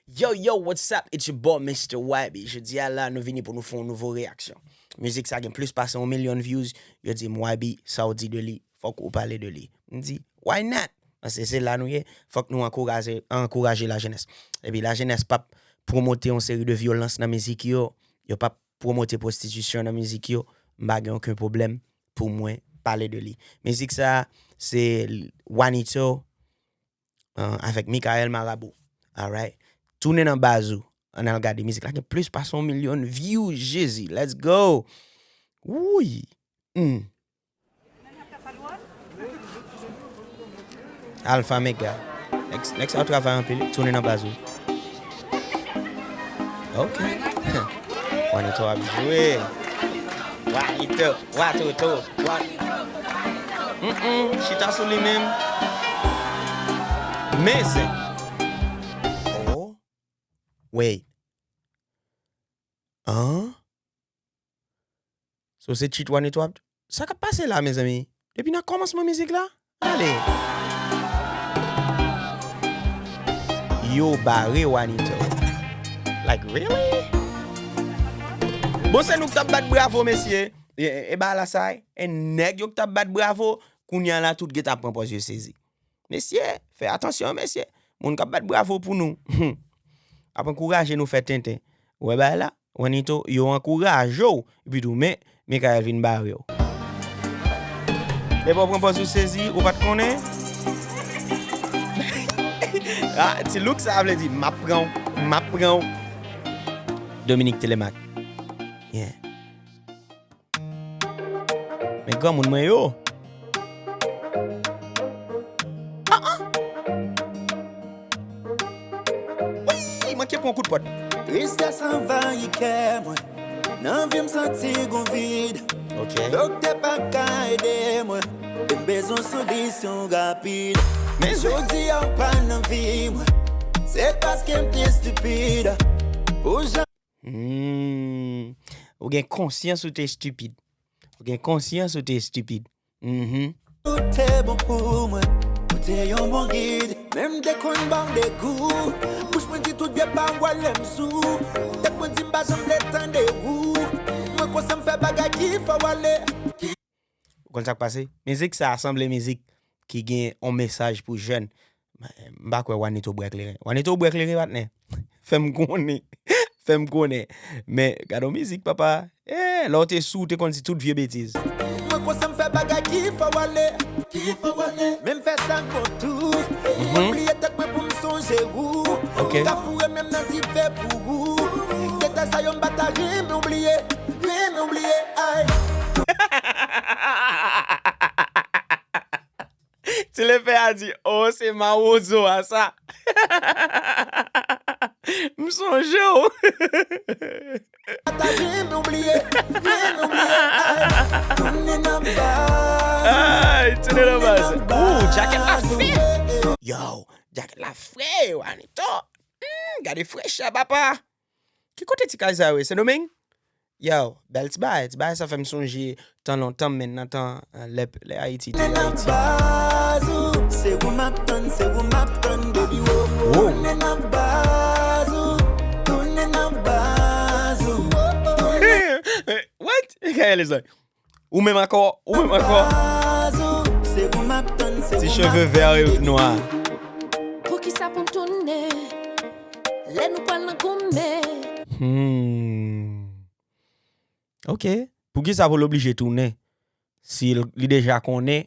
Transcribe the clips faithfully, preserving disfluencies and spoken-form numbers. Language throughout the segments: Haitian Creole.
Yo, yo, what's up? It's your boy, Mister Y B. Jodi a la, nou vini pou nou fè yon nouvo reyaksyon. Mizik sa gen plis pase yon milyon views. Yo di m, "Y B, sa w di de li, fòk ou pale de li." M di, "Why not?" Paske se la nou ye, fòk nou ankouraje, ankouraje lajenès. Epi lajenès p ap pwomote yon seri de vyolans nan mizik yo, yo p ap pwomote pwostitisyon nan mizik yo, m pa gen okenn pwoblèm pou mwen pale de li. Mizik sa, se Wanito, uh, avèk Michael Marabou. Alright. Tounen nan baz ou. Ann al gade mizik la gen plis pase yon milyon views, Jezi. Let's go. Wouy. Hmm. Alpha Mega. Nèg, nèg sa yo travay anpil, tounen nan baz ou. Ok. Wanito ap jwe. Wanito, Watoto, Wanito. Mm-mm, chita sou li menm. Men zen. Oh. Wait. An? So se cheat Wanito ap. Sa k ap pase la, mezanmi? Depi nan kòmansman mizik la? Ale. Yo bare Wanito. Like, really? Bon, se nou k t ap bat bravo, mesye. E, e, e ba la sa, e nèg yo k t ap bat bravo, kounye a la, tout gentan ap pran pòz yo sezi. Mesye, fè atansyon, mesye. Moun k ap bat bravo pou nou. Ap ankouraje nou fè tenten. Ou wè bagay la? Wanito, yo ankouraje w. Epi tou, men, Michael vin bare w. Depi w pran pòz ou sezi, ou pa t konnen? Ah, ti look sa vle di, m ap pran w, m ap pran w. Dominique Telemaque. Yeah. Men granmoun mwen yo. Ah, ah. Wi, manke pran kout pòt. Tristès anvayi kè mwen. Nan vi m santi gon vid. Ok. Doktè pa ka ede mwen. E m bezwen solisyon rapid. Men jodi a w pa nan vi mwen. Se paske m te estipid. Pou jan Hmm. Ou gen konsyans ou te estipid. Ou gen konsyans ou te estipid. Mhm. Ou te bon pou mwen, ou te yon bon gid. Men m te konn ba w degou. Bouch mwen di tout vye pawòl lè m sou. Tèt mwen di m pa janm vle tande ou. Mwen konsa m fè bagay ki fè w ale. Ou konn sa k pase? Mizik sa a sanble mizik ki gen yon mesaj pou jèn. M pa kwè Wanito bwè kleren. Wanito bwè kleren, patnè. Fè m konnen. Fè m konnen. Men, gade yon mizik, papa. Eh, lè w te sou, w te konn di tout vye betiz. Mwen konsa m fè bagay ki fè w ale. Ki fè w ale. Men m fè sa kontou. Mhm. Mwen bliye tèt mwen pou m sonje ou. Ok. M ka foure menm nan dife pou ou. Detay sa yo m pa ta renmen w bliye. Renmen w bliye, ay. Ti lepè a di, "Oh, se mawozo a sa." M sonje w. Ata vin oubliye, vin oubliye, ay. Tounen nan baz. Ay, tounen nan baz. Ooh, djakèt la fre. Yo, djakèt la fre, Wanito. Hmm, gade frechè, papa. Ki kote ti kay sa yo ye? Sendomeng? Yo, bèl ti bagay. Ti bagay sa fè m sonje tan lontan, men nan tan, eh, lè, lè Ayiti te Ayiti. Baz ou, se ou m ap tann, se ou m ap tann, baby, wo. Wo. Tounen nan baz ou, tounen nan baz ou. What? Kay lezòt. Ou menm ankò, ou menm ankò. Baz ou, se ou m ap tann, se ou m ap tann. Ti cheve vè e nwa. Poukisa pou m tounen? Lè nou pral nan goumen. Hmm. Ok. Poukisa pou l oblije tounen? Si l, li deja konnen,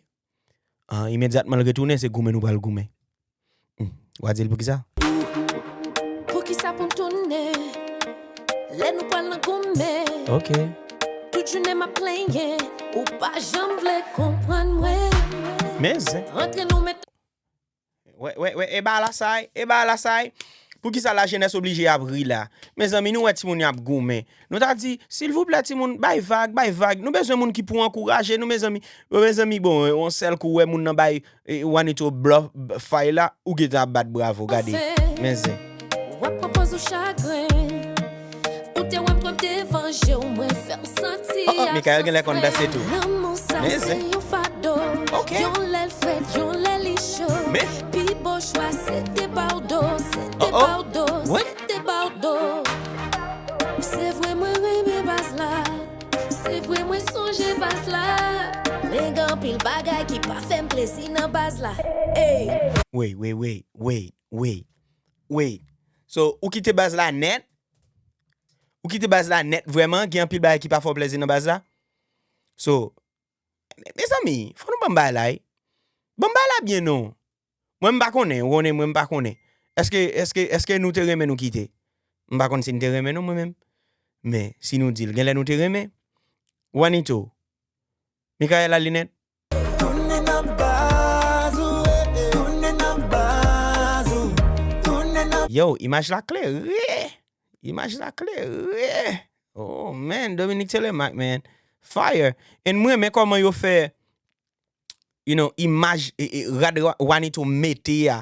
ah, imedyatman l retounen, se goumen nou pral goumen. Hmm. W a di l poukisa? Poukisa pou m tounen? Lè nou pral nan goumen. Ok. Tout jounen m ap plenyen, ou pa janm vle konprann mwen. Men zen. Rantre nou met Wè, wè, wè, e ba la sa, e ba la sa. Poukisa lajenès oblije ap ri la? Mezanmi, nou wè timoun yo ap goumen. Nou ta di, silvouplè, timoun, bay vag, bay vag. Nou bezwen moun ki pou ankouraje nou, mezanmi. Bon, mezanmi, bon, yon sèl kou wè moun nan bay, e, Wanito blòf, b-, fay la, ou gentan ap bat bravo, gade. Men zen. W ap pran pòz ou chagren. Ou te wè m twòp devan je w, mwen fè w santi. Oh, oh, Mikael genlè konn danse tou. Lanmou sa se yon fado. Ok. Yon lè l frèt, yon lè li cho. Men. Pi bon chwa se te ba w do, se te ba w do, se Plezi nan baz la. Ey. Wait, wait, wait, wait, wait, wait. So, ou kite baz la nèt? Ou kite baz la nèt vrèman? Gen anpil bagay ki pa fè w plezi nan baz la? So, me-, mezanmi, fò nou ban m bagay la, wi. Ban m bagay la byen non. Mwen m pa konnen, ou konnen, mwen m pa konnen. Èske, èske, èske nou te renmen nou kite? M pa konn si n te renmen non, mwen menm. Men, si nou di l, genlè nou te renmen. Wanito. Mikaela Linèt. Tounen nan baz ou, eh, eh. Tounen nan baz ou. Tounen nan Yo, imaj la klere. Imaj la klere. Oh man, Dominique Telemaque, man. Fire. And mwen renmen kòman yo fè, you know, imaj, e, e, rad Wa-, Wanito mete a,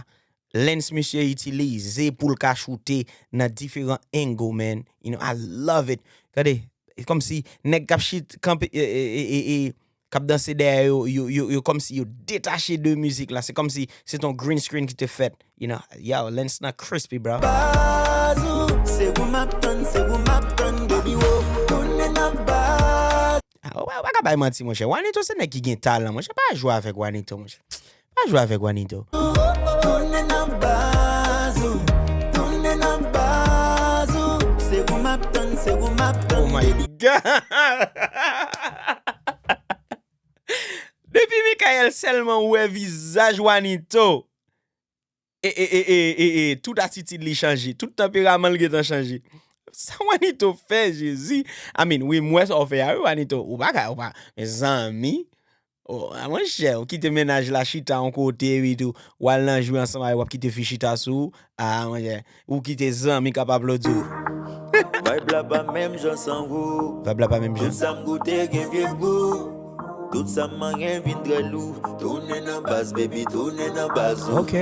lens misye itilize pou l ka choute nan diferan angle, man. You know, I love it. Gade, e kòmsi nèg k ap chit, kanpe, e, e, e, e, e, k ap danse dèyè yo, yo, yo, yo kòmsi yo detache de mizik la. Se kòmsi se t on green screen ki te fèt. You know, yo, lens nan crispy, bro. Baz ou, se ou m ap tann, se ou m ap tann, baby, wo. Tounen nan baz. Ah, ou pa, ou pa ka bay manti, monchè. Wanito se nèg ki gen talan, monchè. Pa jwe avèk Wanito, monchè. Pa jwe avèk Wanito. Tounen nan baz ou, tounen nan baz ou. Se ou m ap tann, se ou m ap tann, baby. Oh my God. Depi Mikael sèlman wè vizaj Wanito, e, e, e, e, e, e, tout atitid li chanje, tout tanperaman l gentan chanje. Sa Wanito fè, Jezi? I mean, wi, m wè sa w fè a, wi, Wanito. Ou pa ka, ou pa, mezanmi. Oh, a, monchè, ou kite mennaj la chita yon kote, epi tou, w al nan jwi ansanm avè l, w ap kite fi chita sou ou. Ah, monchè, ou kite zanmi k ap aplodi w. Vibe la pa menm jan san ou. Vibe la pa menm jan. Tout sa m goute gen vye gou. Tout sa m manyen vin trè lou. Tounen nan baz, baby, tounen nan baz ou. Ok.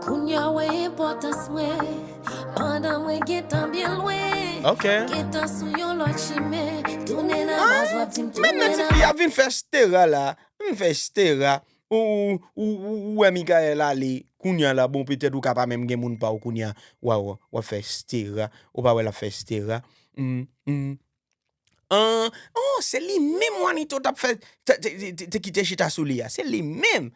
Kounye a w wè enpòtans mwen. Pandan mwen gentan byen lwen. Ok. Gentan sou yon lòt chimen. Tounen nan baz, w ap di m tounen nan baz. Menm nan ti fi ap vin fè stera la. Vin fè stera. Ou, ou, ou, ou, ou wè Mikael ale. Kounye a la, bon, petèt ou ka pa menm gen moun pa w kounye a. W a, w a, w ap fè stera. Ou pa wè l ap fè stera. Mm, mm. An, oh, se li menm Wanito t ap fè, te, te, te, te, te kite chita sou li a. Se li menm.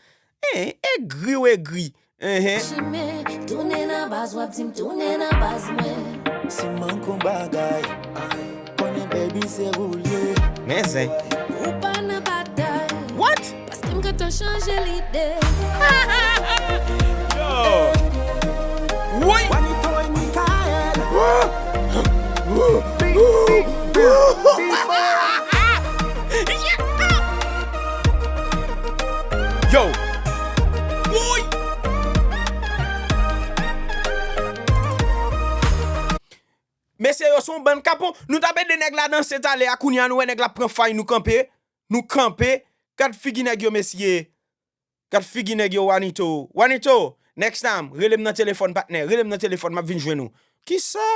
Eh, egri ou egri. Enhen. Chimen, tounen nan baz, w ap di m tounen nan baz mwen. Si m manke yon bagay, konnen baby se ou l ye. Men zen. Ou pa nan batay. What? Paske m gentan chanje lide. Yo! Woy! Wanito e Mikael. Yo! Woy! Mesye yo se yon bann kapon. Nou t ap ede nèg la danse talè a, kounye a nou wè nèg la pran fay, nou kanpe. Nou kanpe. Gad figi nèg yo, mesye. Gad figi nèg yo, Wanito. Wanito, next time, rele m nan telefòn, patnè. Rele m nan telefòn, m ap vin jwenn ou. Kisa?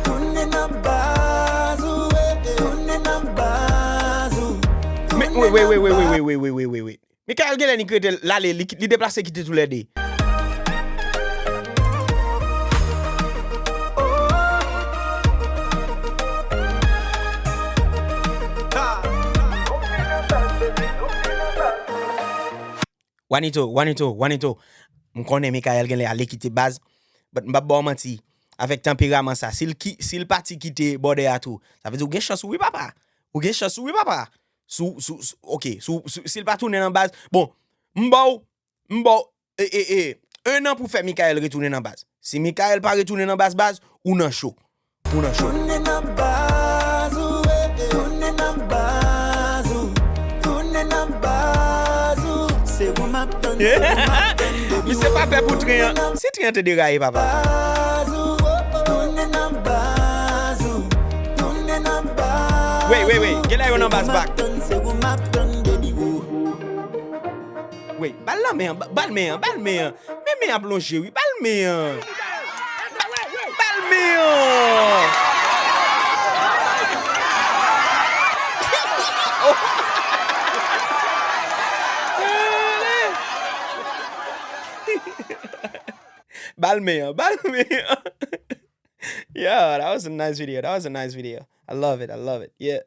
Tounen nan baz ou, eh, eh. Tounen nan baz ou. Men, wait, wait, wait. Mikael genlè nik rete l ale, li, li deplase kite toulède. Wanito, Wanito, Wanito. M konnen Mikael genlè ale kite baz, but m p ap ba w manti. Avèk tanperaman sa, si l ki, si l pati kite bòdè a tou, sa vle di ou gen chans ou wi papa. Ou gen chans ou wi papa. Si w, si w, si w, ok, si w, si, si l pa tounen nan baz, bon, m ba w, m ba w, e, e, e, en an pou fè Mikael retounen nan baz. Si Mikael pa retounen nan baz, baz, ou nan cho. Ou nan cho. Tounen nan baz ou, eh, eh. Tounen nan baz ou. Tounen nan baz ou. Se ou m ap tann, se ou m ap tann, baby. Misye pa pè pou tren an. Si tren an te deraye, papa. Baz ou, oh, oh. Tounen nan baz ou. Tounen nan baz ou. Wait, wait, wait. Genlè yo nan baz back. Se ou m ap tann, se ou m ap tann, baby, oh. Wi, ba l nan men an, ba, ba l men an, ba l men an. Men men ap lonje wi, ba l men an. Ba l men an. Ba l men an, ba l men an. Yeah, that was a nice video. That was a nice video. I love it. I love it. Yeah.